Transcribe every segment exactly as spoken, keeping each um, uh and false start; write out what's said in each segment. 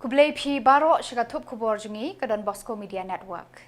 Khublei phi baroh sha ka thup khubor jong ngi ka Don Bosco Media Network.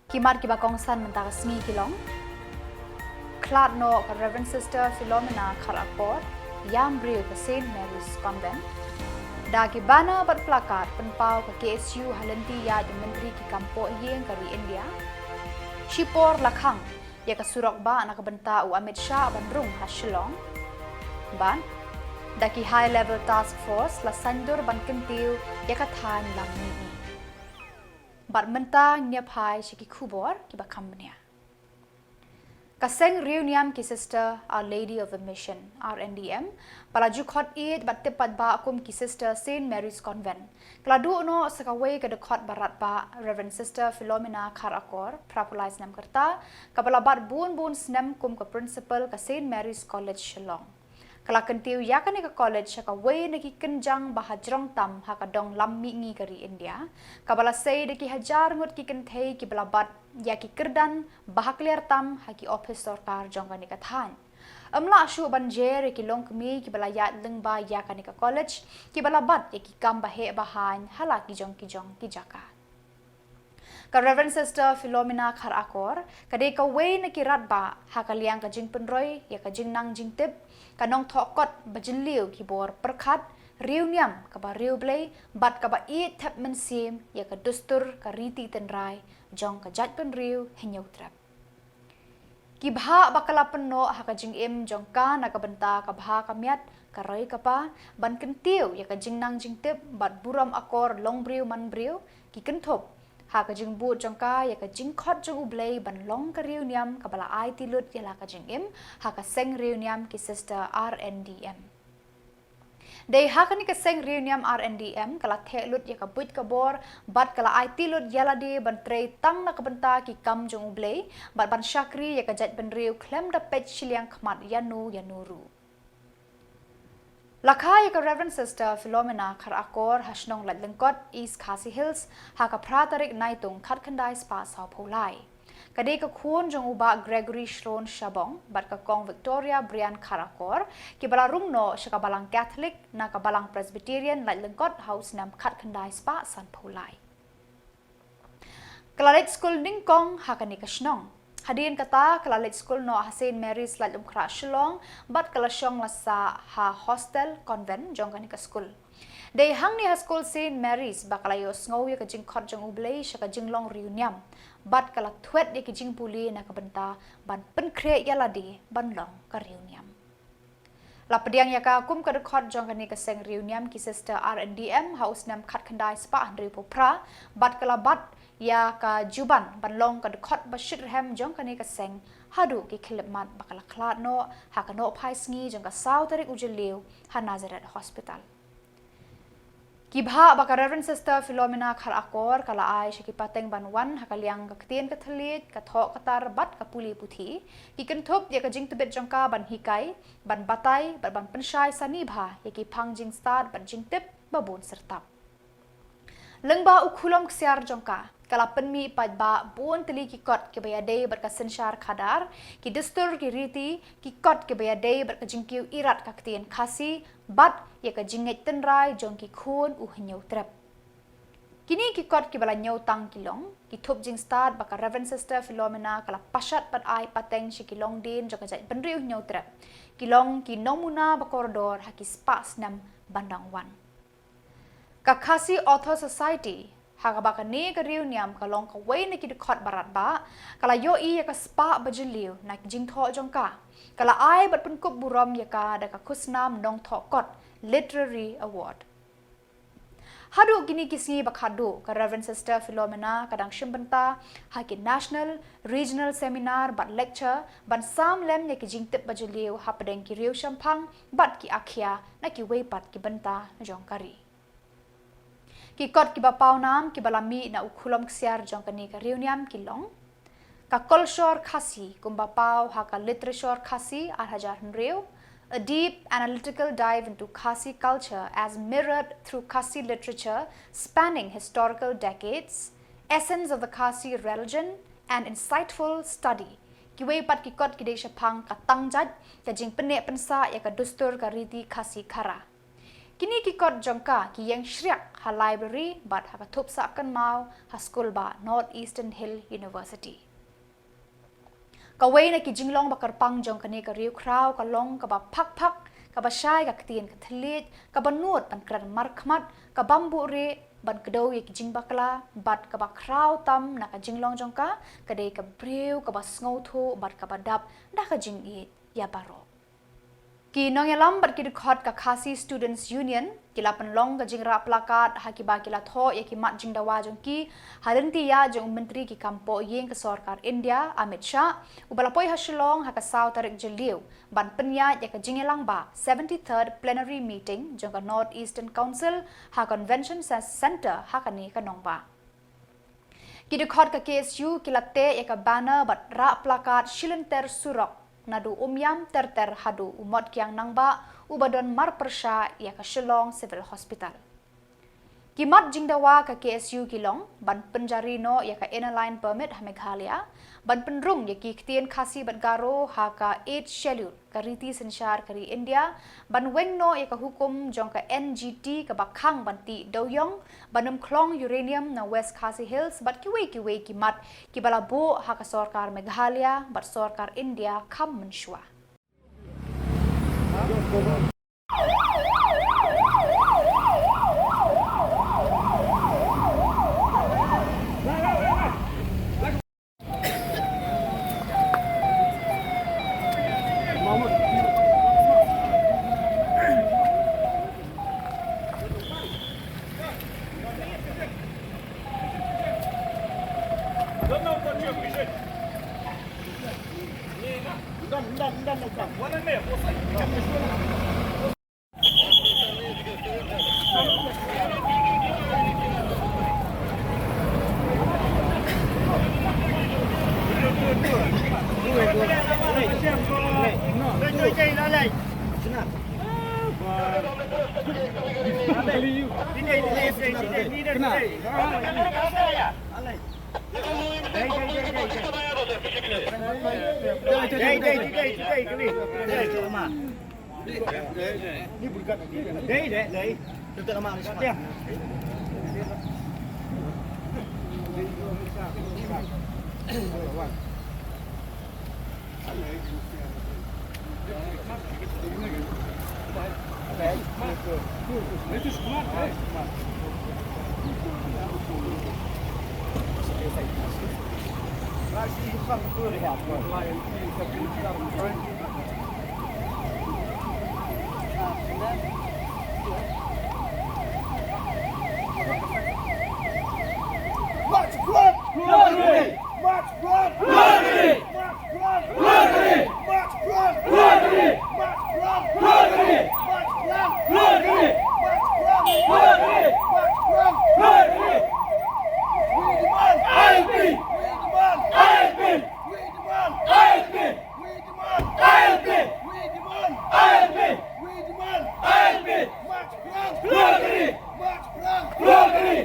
Ki mat kiba kongsan mynta ka sngi ki long: Khlad noh ka Reverend Sister Philomena Kharakor, ïam briew ka Saint Mary's Convent. Da ki banner bad placard pynpaw ka K S U ha lynti ïaid u Myntri ki kam pohïing ka ri India. Shipor la khang ïa ka surok bah na ka bynta u Amit Shah ban rung ha Shillong. Bad da ki High Level Task Force la saiñdur ban kyntiew ïa ka thaiñ Lammihngi. Bad mynta ngin ïa phai sha ki khubor kiba kham bniah. Ka seng riewniam ki Sister Our Lady of the Mission, R N D M, ba la ju khot ïeit bad tip paidbah kum ki Sister Saint Mary's Convent, ka la duh noh sa kawei ka dkhot ba radbah, Reverend Sister Philomena Kharakor, phra phew lai snem ka rta, kaba la bat bun bun snem kum ka Principal ka Saint Mary's College Shillong. Ka la kyntiew ïa kane ka college sha kawei na ki kynjang ba hajrong tam ha ka dong Lammihngi ka ri India, kaba la sei da ki hajar ngut ki kynthei kiba la bat ïa ki kyrdan ba hakliar tam ha ki ophis sorkar jong kane ka thaiñ. Ym lah shuh ban jer ïa ki longkmie kiba la ïaid lyngba ïa kane ka college, kiba la bat ïa ki kam ba heh ba haiñ ha la ki jong ki jong ki jaka. Ka Reverend Sister Philomena Kharakor ka dei kawei na ki radbah ha ka liang ka jingpynroi ïa ka jingnang jingtip, ka nongthoh kot ba jylliew ki bor pyrkhat, riewniam kaba riewblei bad kaba ïeit thep mynsiem ïa ka dustur ka riti tynrai jong ka jaitbynriew Hynñiewtrep. Ki bhah ba ka la pynnoh ha ka jingim jong ka na ka bynta ka bha ka miat, ka roi ka pa, ban kyntiew ïa ka jingnang jingtip bad burom akor longbriew manbriew, ki kynthup ha ka jingbud jong ka ïa ka jingkhot jong U Blei ban long ka riewniam kaba la aiti lut ïa la ka jingim ha ka seng riewniam ki Sister R N D M. Dei ha kane ka seng riewniam R N D M ka la theh lut ïa ka buit ka bor bad ka la aiti lut ïa lade ban trei tang na ka bynta ki kam jong U Blei bad ban shakri ïa ka jaitbynriew khlem da peit shiliang khmat ïano ïano ruh. La kha ïa ka Reverend Sister Philomena Kharakor ha shnong Laitlyngkot, East Khasi Hills, ha ka phra tarik Naitung khatkhyndai spah sawphew lai. Ka dei ka khun jong u Bah Gregory Shrone Shabong bad ka Kong Victoria Brian Kharakor, kiba la rung noh sha ka Balang Catholic na ka Balang Presbyterian Laitlyngkot ha u snem khatkhyndai spah sanphew lai. Ka la leit skul nyngkong ha kane ka shnong. Hadien kata ka la leit skul noh ha Saint Mary's Laitumkhrah Shillong bad ka la shong la sah ha hostel convent jong kane ka skul. Dei hangne ha skul Saint Mary's ba ka la ïohsngew ïa ka jingkhot jong U Blei sha ka jinglong riewniam bad ka la thwet ïa ki jingpule na ka bynta ban pynkhreh ïa lade ban long ka riewniam. La pdiang ïa ka kum ka dkhot jong kane ka seng riewniam ki Sister R N D M ha u snem khatkhyndai spah hynriewphew phra bad ka la bat ïa ka juban ban long ka dkhot ba shitrhem jong kane ka seng haduh ki khyllipmat ba ka la khlad noh ha ka nohphaisngi jong ka saw tarik u Jylliew ha Nazareth Hospital. Ki bhah ba ka Reverend Sister Philomena Kharakor ka la ai sha ki pateng ban wan ha ka liang ka ktien ka thylliej, ka thoh ka tar bad ka pule puthi, ki kynthup ïa ka jingtbit jong ka ban hikai, ban batai bad ban pynshai sani bha ïa ki phang jingstad bad jingtip ba bun syrtap. Lyngba u khulom ksiar jong ka, ka la pynmih paidbah bun tylli ki kot kiba ïadei bad ka synshar khadar, ki dustur ki riti, ki kot kiba ïadei bad ka jingkiew irat ka ktien Khasi bad ïa ka jingngeit tynrai jong ki khun u Hynñiewtrep. Kine ki kot kiba la ñiewtang ki long ki thup jingstad ba ka Reverend Sister Philomena ka la pashat bad ai pateng sha ki longdien jong ka jaitbynriew Hynñiewtrep, ki long ki nongmuna ba kordor ha ki spah snem ban dang wan. Ka Khasi Author Society, ha kaba kane ka riewniam ka long kawei na ki dkhot ba radbah, ka la ïohi ïa ka spah ba jylliew na ki jingthoh jong ka. Ka la ai bad pynkup burom ïa ka da ka khusnam nongthoh kot, Literary Award. Haduh kine ki sngi ba khatduh, ka Reverend Sister Philomena ka dang shim bynta ha ki national, regional seminar bad lecture ban sam lem ïa ki jingtip ba jylliew hapdeng ki riewshemphang bad ki akhia na kiwei pat ki bynta jong ka ri. Ki kot kiba pawnam kiba la mih na u khulom ksiar jong kane ka riewniam ki long: Ka Kolshor Khasi kumba paw ha ka Litereshor Khasi ar hajar hynriew, A Deep Analytical Dive into Khasi Culture as Mirrored Through Khasi Literature Spanning Historical Decades, Essence of the Khasi Religion, An Insightful Study. Kiwei pat ki kot ki dei shaphang ka tangjait, ka jingpynneh pynsah ïa ka dustur ka riti Khasi Khara. Kine ki kot jong ka ki ïeng shriak ha library bad ha ka thup sah kynmaw ha skul bah North Eastern Hill University. Kawei na ki jinglong ba kyrpang jong kane ka riewkhraw ka long kaba phak phak, kaba shai ka ktien ka thylliej, kaba nud ban kren markhmat, ka bym buhrieh ban kdew ïa ki jingbakla, bad kaba khraw tam na ka jinglong jong ka ka dei ka briew kaba sngewthuh bad kaba dap da ka jingïeit ïa baroh. Ki nongïalam bad ki dkhot ka Khasi Students Union ki la pynlong ka jingrah plakat ha kiba ki la thoh ïa ki mat jingdawa jong ki ha lynti ïa jong u Myntri ki kam pohïing ka sorkar India, Amit Shah, uba la poi ha Shillong ha ka saw tarik Jylliew ban pynïaid ïa ka jingïalang ba seventy-third Plenary Meeting jong ka North Eastern Council ha Convention Centre ha kane ka nongbah. Ki dkhot ka K S U ki la teh ïa ka banner bad rah plakat shilynter surok naduh Umiam ter ter haduh u Motkiang Nangbah uba don marpyrshah ïa ka Shillong Civil Hospital. Ki mat jingdawa ka K S U ki long ban pynjari noh ïa ka Inner Line Permit ha Meghalaya, ban pynrung ïa ki ktien Khasi bad Garo ha ka Eighth Schedule, ka riti synshar ka ri India, ban weng noh ïa ka hukum jong ka N G T kaba khang ban tih dewiong, ban ym khlong uranium na West Khasi Hills bad kiwei kiwei ki mat kiba la buh ha ka sorkar Meghalaya bad sorkar India kham mynshuwa. March front! Glory! March front! Glory! March front! Glory! March front! Glory! March front! Glory! March front! Glory! March front! Glory! We demand I L P! We demand I L P! We demand I L P! We demand I L P! We demand I L P! We demand I L P! March front! Glory! March front! Glory!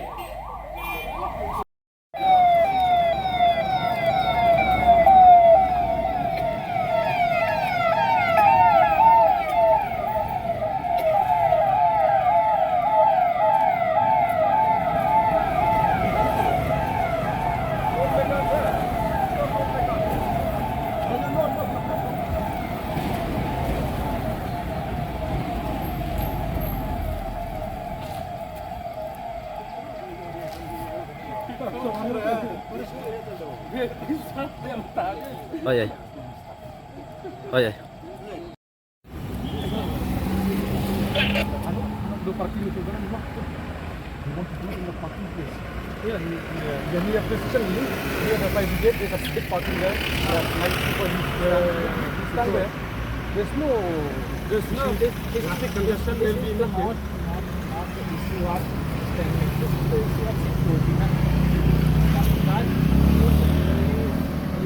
Oi, oi. Oi, oi. There's no, there's no traffic congestion will be not, not, not the issue of ten minutes, the issue of security ना।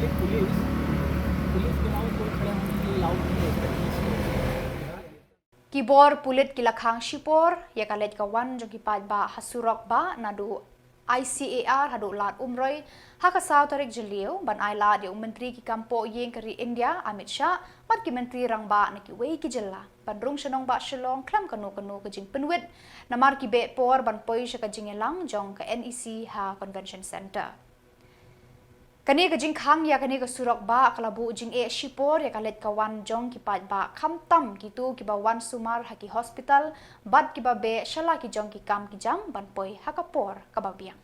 उसका पुलिस, पुलिस के अलावा कोई खड़ा होने के लिए अलाउड नहीं है। Ki bor pulit ki la khang shipor ïa ka leit ka wan jong ki paidbah ha surok bah naduh I C A R haduh Lad Umroi ha ka saw tarik Jylliew ban ailad ïa u Myntri ki kam pohïing ka ri India, Amit Shah, bad ki Myntri Rangbah na kiwei ki jylla. ban rung sha nongbah Shillong khlem kano kano ka jingpynwit namar ki beh por ban poi sha ka jingïalang jong ka NEC ha Convention Centre. Kane ka jingkhang ïa kane ka surok bah ka la buh jingeh shipor ïa ka leit ka wan jong ki paidbah, khamtam kito kiba wan sumar ha ki hospital bad kiba beh sha la ki jong ki kam ki jam ban poi ha ka por kaba biang.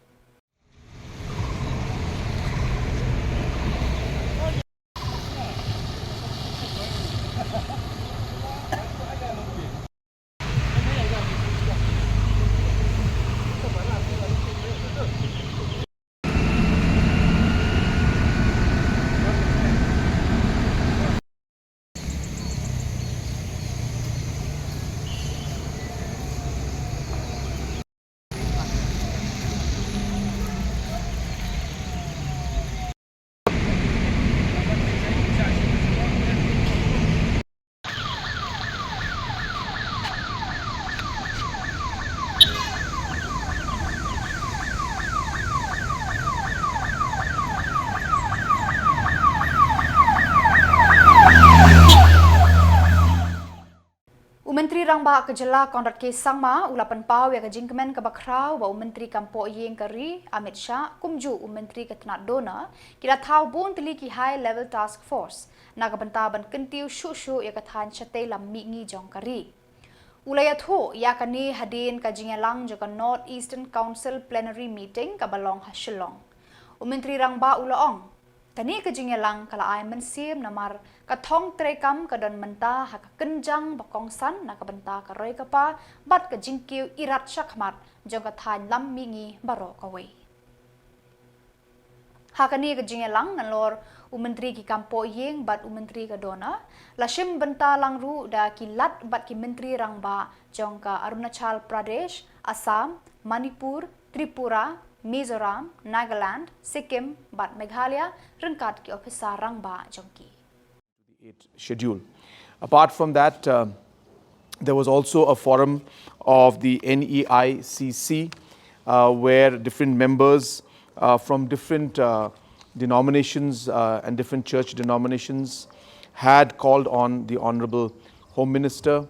U Myntri Rangbah ka Jylla Conrad K Sangma u la pynpaw ïa ka jingkmen kaba khraw ba u Myntri Kam Pohïing ka ri Amit Shah kumjuh u Myntri ka tnad DoNER ki la thaw bun tylli ki High Level Task Force na ka bynta ban kyntiew shuh shuh ïa ka thaiñ shatei lam mihngi jong ka ri. U la ïathuh ïa kane hadien ka jingïalang jong ka North Eastern Council Plenary Meeting kaba long ha Shillong. U Myntri Rangbah u la ong, kane ka jingïalang ka la ai mynsiem namar ka thong treikam ka don mynta ha ka kynjang ba kongsan na ka bynta ka roi ka par bad ka jingkiew irat shakhmat jong ka thaiñ lam mihngi baroh kawei. Ha kane ka jingïalang nalor u Myntri ki Kam Pohïing bad u Myntri ka DoNER, la shim bynta lang ruh da ki Lat bad ki Myntri Rangbah jong ka Arunachal Pradesh, Assam, Manipur, Tripura, Mizoram, Nagaland, Sikkim bad Meghalaya ryngkat ki ophisar rangbah jong ki. Eighth Schedule. Apart from that, uh, there was also a forum of the NEICC, uh, where different members, uh, from different, uh, denominations, uh, and different church denominations had called on the Honorable Home Minister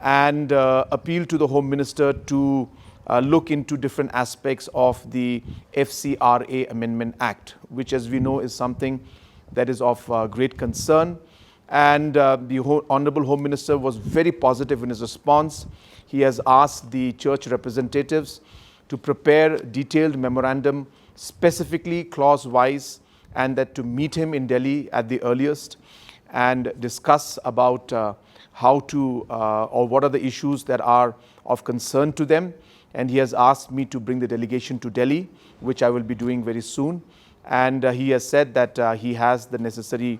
and, uh, appealed to the Home Minister to, uh, look into different aspects of the F C R A Amendment Act, which, as we know, is something that is of, uh, great concern. And, uh, the Ho-, Honorable Home Minister was very positive in his response. He has asked the church representatives to prepare detailed memorandum, specifically clause-wise, and that to meet him in Delhi at the earliest and discuss about, uh, how to, uh, or what are the issues that are of concern to them. And he has asked me to bring the delegation to Delhi, which I will be doing very soon. And, uh, he has said that, uh, he has the necessary,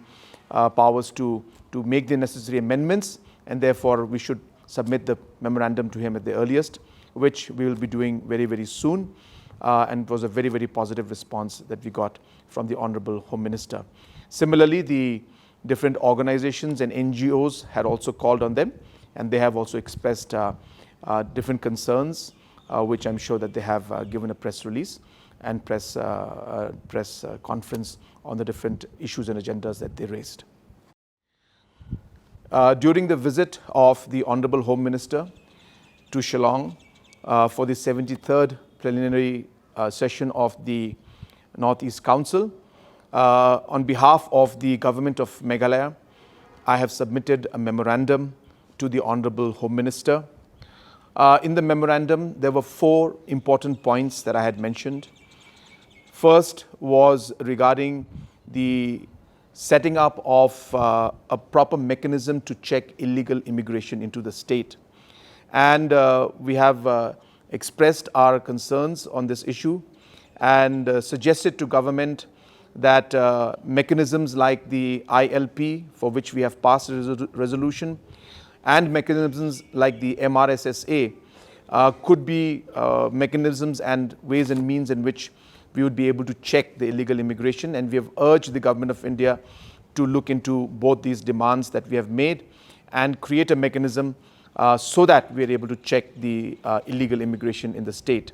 uh, powers to, to make the necessary amendments, and therefore we should submit the memorandum to him at the earliest, which we will be doing very, very soon. Uh, and it was a very, very positive response that we got from the Honorable Home Minister. Similarly, the different organizations and N G Os had also called on them, and they have also expressed, uh, uh, different concerns, uh, which I'm sure that they have, uh, given a press release and press, uh, uh, press, uh, conference on the different issues and agendas that they raised. Uh, during the visit of the Honorable Home Minister to Shillong, uh, for the seventy-third plenary, uh, session of the Northeast Council, uh, on behalf of the Government of Meghalaya, I have submitted a memorandum to the Honorable Home Minister. Uh, in the memorandum, there were four important points that I had mentioned. First was regarding the setting up of, uh, a proper mechanism to check illegal immigration into the state. And, uh, we have, uh, expressed our concerns on this issue and, uh, suggested to government that, uh, mechanisms like the I L P, for which we have passed a resolu-, resolution, and mechanisms like the M R S S A, uh, could be, uh, mechanisms and ways and means in which we would be able to check the illegal immigration. And we have urged the Government of India to look into both these demands that we have made and create a mechanism, uh, so that we are able to check the, uh, illegal immigration in the state.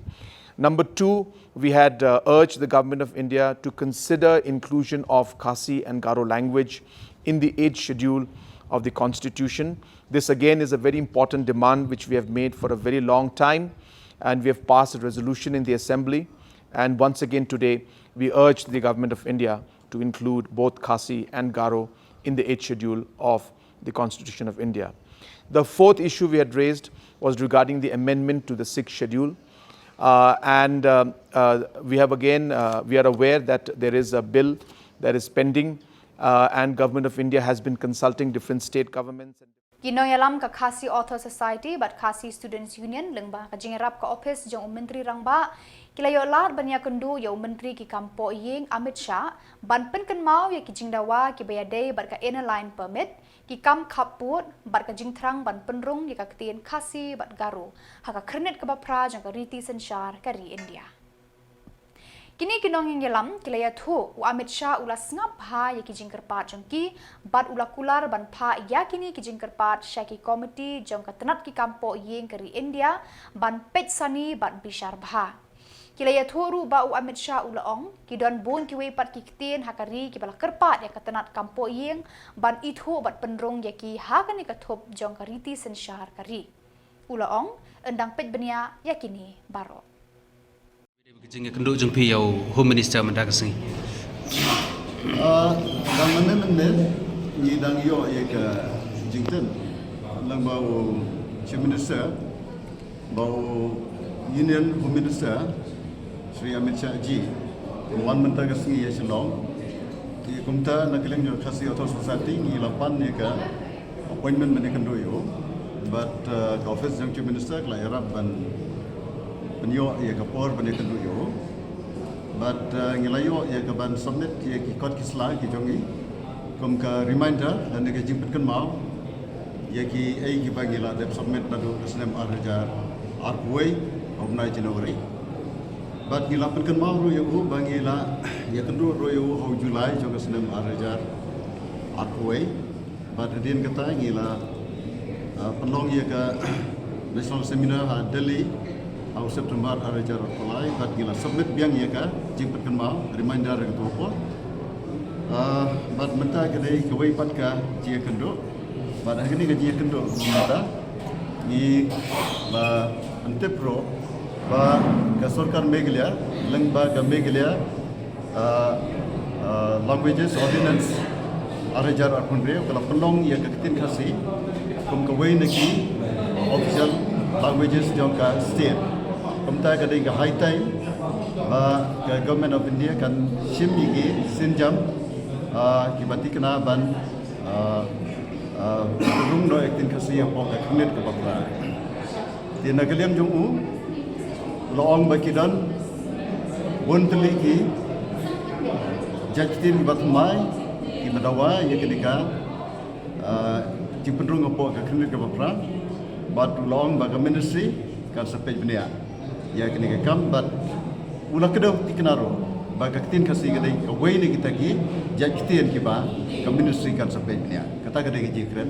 Number two, we had, uh, urged the Government of India to consider inclusion of Khasi and Garo language in the eighth schedule of the Constitution. This again is a very important demand which we have made for a very long time, and we have passed a resolution in the Assembly. And once again today, we urge the Government of India to include both Khasi and Garo in the eighth schedule of the Constitution of India. The fourth issue we had raised was regarding the amendment to the sixth schedule. Uh, and um, uh, we have again, uh, we are aware that there is a bill that is pending, uh, and Government of India has been consulting different state governments. Ki nongïalam ka Khasi Author Society bad Khasi Students Union lyngba ka jingïarap ka ophis jong u Myntri Rangbah ki la ïoh lad ban ïakynduh ïa u Myntri ki kam poh ïing Amit Shah ban pynkynmaw ïa ki jingdawa kiba ïadei bad ka Inner Line Permit, ki kam khappud bad ka jingthrang ban pynrung ïa ka ktien Khasi bad Garo ha ka khyrnit kaba phra jong ka riti synshar ka ri India. Kine ki nongïalam ki la ïathuh u Amit Shah u la sngap bha ïa ki jingkyrpad jong ki bad u la kular ban phah ïa kine ki jingkyrpad sha ki komiti jong ka tnat ki kam poh ïing ka ri India ban peit sani bad bishar bha. Ki la ïathuh ruh ba u Amit Shah u la ong ki don bun kiwei pat ki ktien ha ka ri kiba la kyrpad ïa ka tnat kam poh ïing ban ithuh bad pynrung ïa ki ha kane ka thup jong ka riti synshar ka ri. U la ong yn dang peit bniah ïa kine baroh. Ka jingïakynduh jong phi ïa u Home Minister mynta ka sngi. Ah, dang mynne mynne ngi dang ïoh ïa ka jingtip lyngba u Chief Minister ba u Union Home Minister Shri Amit Shah ji u wan mynta ka sngi ïa Shillong. Te kumta na ka liang jong Khasi Author Society ngi la pan ïa ka appointment ban ïakynduh ïa u. Bad, uh, ka office jong Chief Minister ka la ïarap ban pynïoh ïa ka por ban ïakynduh ïa u. Bad, uh, ngi la ïoh ïa ka ban submit ïa ki kot ki sla ki jong ngi kum ka reminder lane ka jingpynkynmaw ïa kiei kiba ngi la dep submit naduh ka snem ar hajar arphew wei ha u bnai January. Bad ngi la pynkynmaw ruh ïa u ba ngi la ïakynduh ruh ïa u ha u July jong ka snem ar hajar arphew wei. Bad hadien kata ngi la, ah, pynlong ïa ka national seminar ha Delhi ha u September ar hajar arphew lai bad ngi la submit biang ïa ka jingpynkynmaw reminder ïa ka tu por. Ah, bad mynta ka dei kawei pat ka jingïakynduh. Bad ha kane ka jingïakynduh mynta ngi la pyntip ruh ba ka sorkar Meghalaya lyngba ka Meghalaya ah, ah, Languages Ordinance ar hajar arphew hynriew ka la pynlong ïa ka ktien Khasi kum kawei na ki official languages jong ka state. Kumta ka dei ka high time ba ka Government of India kan shim ïa ki sienjam, ah, kiba tikna ban, ah, ah, rung noh ïa ka ktien Khasi hapoh ka khyrnit kaba phra. Te na ka liang jong u, u la ong ba ki don bun tylli ki jait ktien kiba thymmai kiba dawa ïa kane ka, ah, jingpynrung hapoh ka khyrnit kaba phra. Bad u la ong ba ka ministry kan sa peit bniah ïa kane ka kam bad u la kdew thikna ruh ba ka ktien Khasi ka dei kawei na kita ki jait ktien kiba ka ministry kan sa peit bniah. Kata ka dei ka jingkren.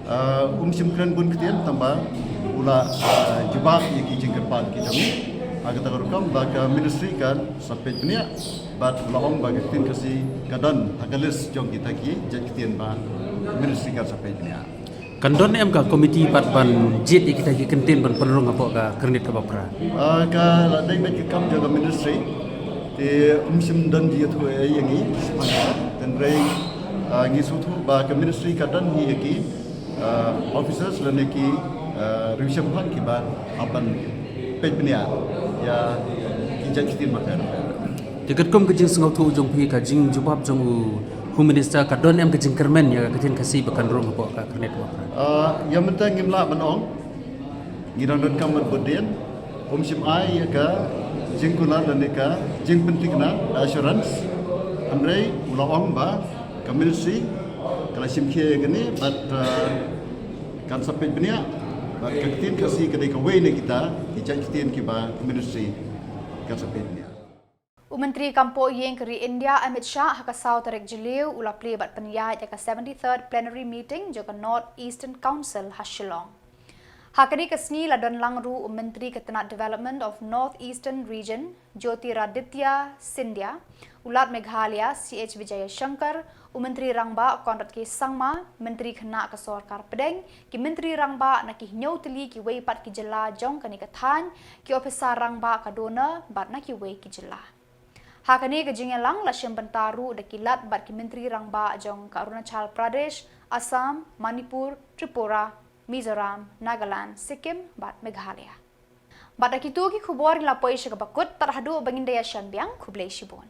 Ah, um shym kren bun ktien tangba u la, ah, jubab ïa ki jingkyrpad ki jong ngi. Ha kata ka rukom ba ka ministry kan sa peit bniah bad u la ong ba ka ktien Khasi ka don ha ka list jong kita ki jait ktien ba ministry kan sa peit bniah. Kan don em ka komiti pat ban jied ïa kita ki ktien ban pynrung hapoh ka khyrnit kaba phra? Ah, ka la dei beit ka kam jong ka ministry. Te um shym don jingïathuh ei ïa ngi. Tynrai, ah, ngi sngewthuh ba ka ministry ka don hi ïa ki, ah, officers lane ki, ah, riewshemphang kiba hap ban peit bniah ïa ki jait ktien bapher bapher. Te katkum ka jingsngewthuh jong phi, ka jingjubab jong u Home Minister, ka don em ka jingkyrmen ïa ka ktien Khasi ba kan rung hapoh ka khyrnit kaba phra? Ah, ïa mynta ngim lah ban ong. Ngi dang donkam ban bud dien. Um shym ai ïa ka jingkular lane ka jingpynthikna, assurance. Hynrei u la ong ba ka ministry ka la shim khia ïa kane bad, ah, kan sa peit bniah bad ka ktien Khasi ka dei kawei na kita ki jait ktien kiba ka ministry kan sa peit bniah. U Myntri Kam Poh Ïing ka ri India Amit Shah ha ka saw tarik Jylliew u la plie bad pynïaid ïa ka seventy-third plenary meeting jong ka North Eastern Council ha Shillong. Ha kane ka sngi la don lang ruh u Myntri ka tnat Development of North Eastern Region Jyotiraditya Scindia, u Lat Meghalaya C H Vijayashankar, U Myntri Rangbah Conrad K Sangma, Myntri khynnah ka Sorkar Pdeng, ki Myntri Rangbah na ki hynñiew tylli kiwei pat ki jylla jong kane ka thaiñ, ki ophisar rangbah ka DoNER bad na kiwei ki jylla. Ha kane ka jingïalang la shim bynta ruh da ki Lat bad ki Myntri Rangbah jong ka Arunachal Pradesh, Assam, Manipur, Tripura, Mizoram, Nagaland, Sikkim bad Meghalaya. Bad da kito ki khubor ngi la poi sha kaba kut, tad haduh ba ngin da ïashem biang, khublei shibun.